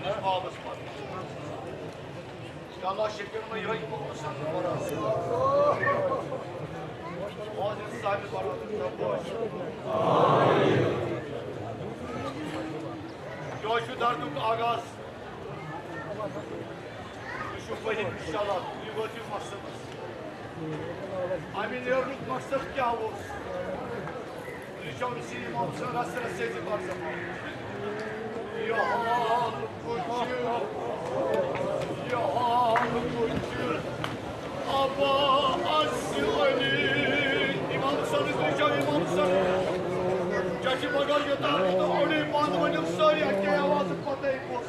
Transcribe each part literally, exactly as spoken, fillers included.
بابس منٛز۔ یا اللہ شکر میں یہی محمد صلی اللہ علیہ وسلم۔ اور اس صاحب برادر۔ یہِ چھُ دردُک آغاز۔ یہِ چھُ بٔرِتھ انشاءاللہ۔ یہِ وٲتِو مقصدس۔ اَمہِ نیرنُک مقصد کیٛاہ اوس؟ یہِ چھُ أمِس امام سٕنٛز رژھ رژھ سۭتۍ برزخ۔ یہِ حال وٕچھِو، یہِ حال وٕچھِو۔ ابا اَسہِ علی۔ امام حسن، تُہۍ چھِو امام حسن؟ چچہِ مگر یوٚتام نہٕ تُہۍ علی پانہٕ ؤنِو سٲری اَکے آوازٕ پَتَے کُس۔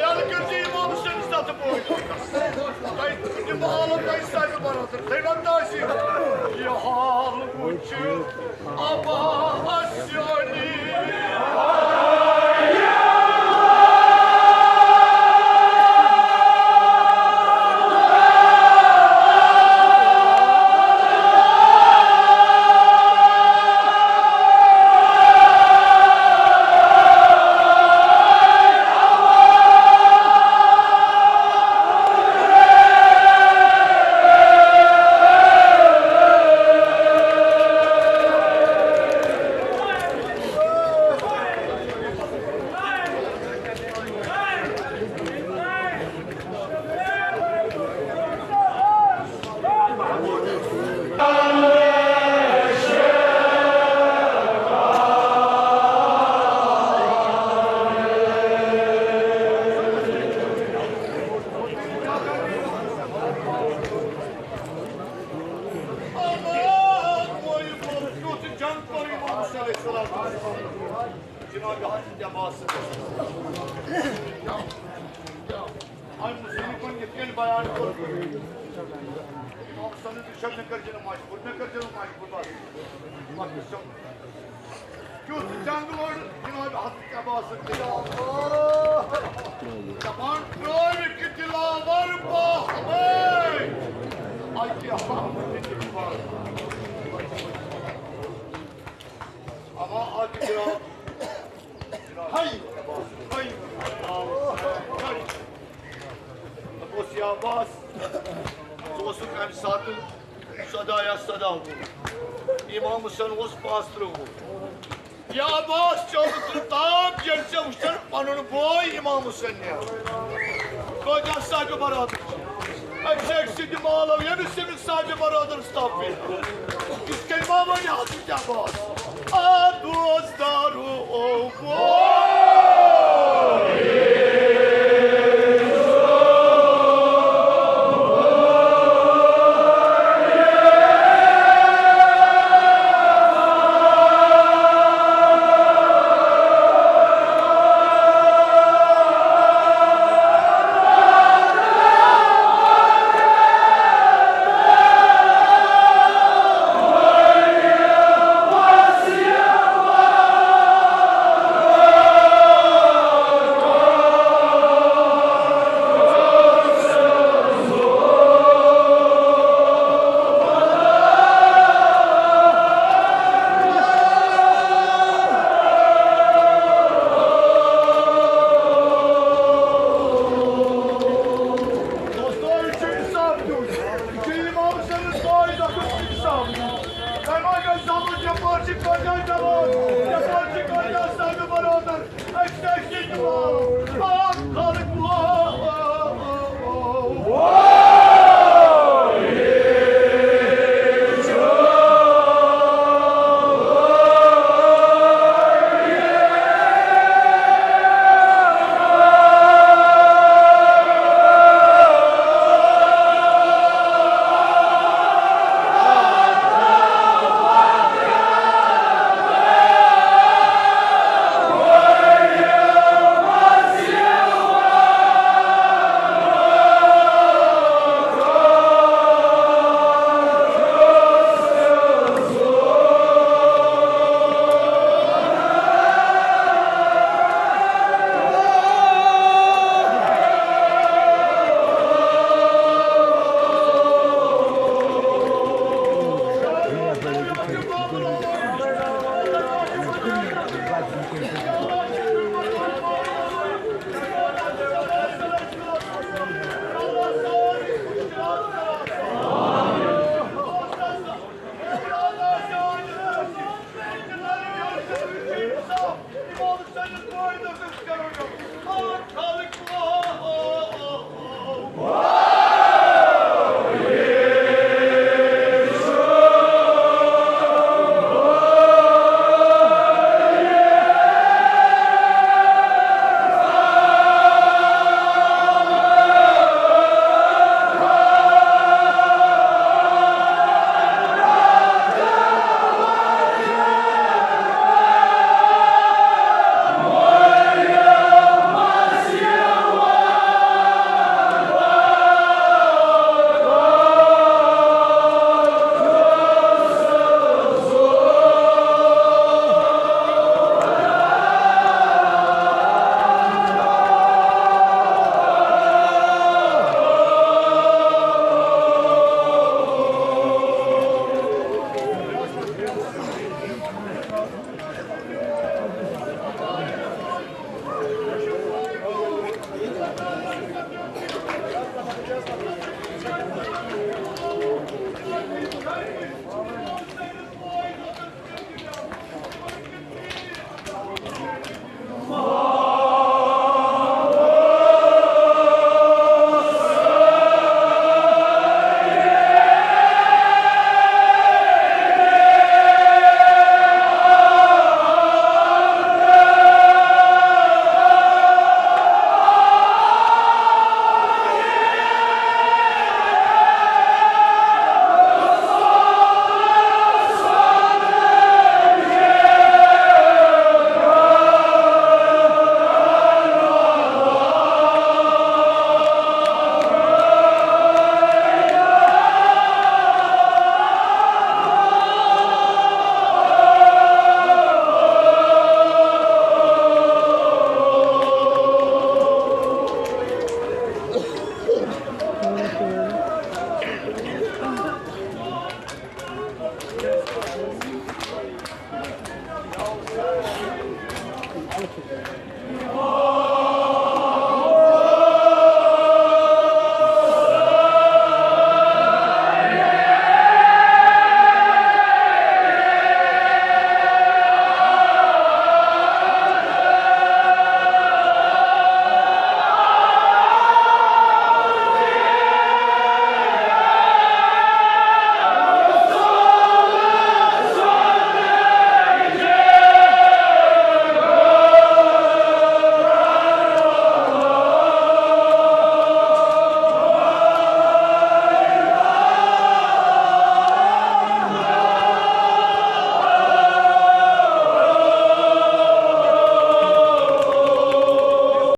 یَلہٕ کٔرۍزِ اِمام حُسینَس تَتھ بوے۔ تۄہہِ دِمہٕ حالَن تۄہہِ سانہِ برادر۔ تُہۍ وَنتہٕ اَسہِ، یہِ حال وٕچھِو۔ جناب، یہِ حضرت عباس صٲب۔ اَمہِ مُتعلِق وۄنۍ یِتھ کٔنۍ بیان کوٚر۔ امام حسن تہِ چھَم، مےٚ کٔرۍ زیو نہٕ مجبوٗر، مےٚ کٔرۍ زیو نہٕ مجبوٗر، بس۔ بس، بس، چھَم۔ کیُتھ جنگ لوٚڑ جناب حضرت عباسن تہِ۔ دپان، ترٛٲوِکھ دِلاور باہمے۔ اَتہِ ہم تہِ دِلاور۔ اما اَتہِ درٛاو۔ ہَے، ہَے، ہَے۔ دَپوس، یا عباس، ژٕ اوسُکھ اَمہِ ساتہٕ سَداہ یا سَداہ وُہُر۔ امام حسن اوس پانٛژترٕٛہ وُہُر۔ یا عباس، ژےٚ اوسُتھ نہٕ تاب، ییٚلہِ ژےٚ وُچھتھ پَنُن بوے امام حسن نیران۔ کٲتیٛاہ صاحبِ برادر چھِ۔ أکِس أکۍ سٕنٛدِ مالو ییٚمِس ییٚمِس صاحبِ برادرس تَپہِ۔ یِتھ کٔنۍ ما وَنہِ حضرت عباس، آ دوستارو او بوے۔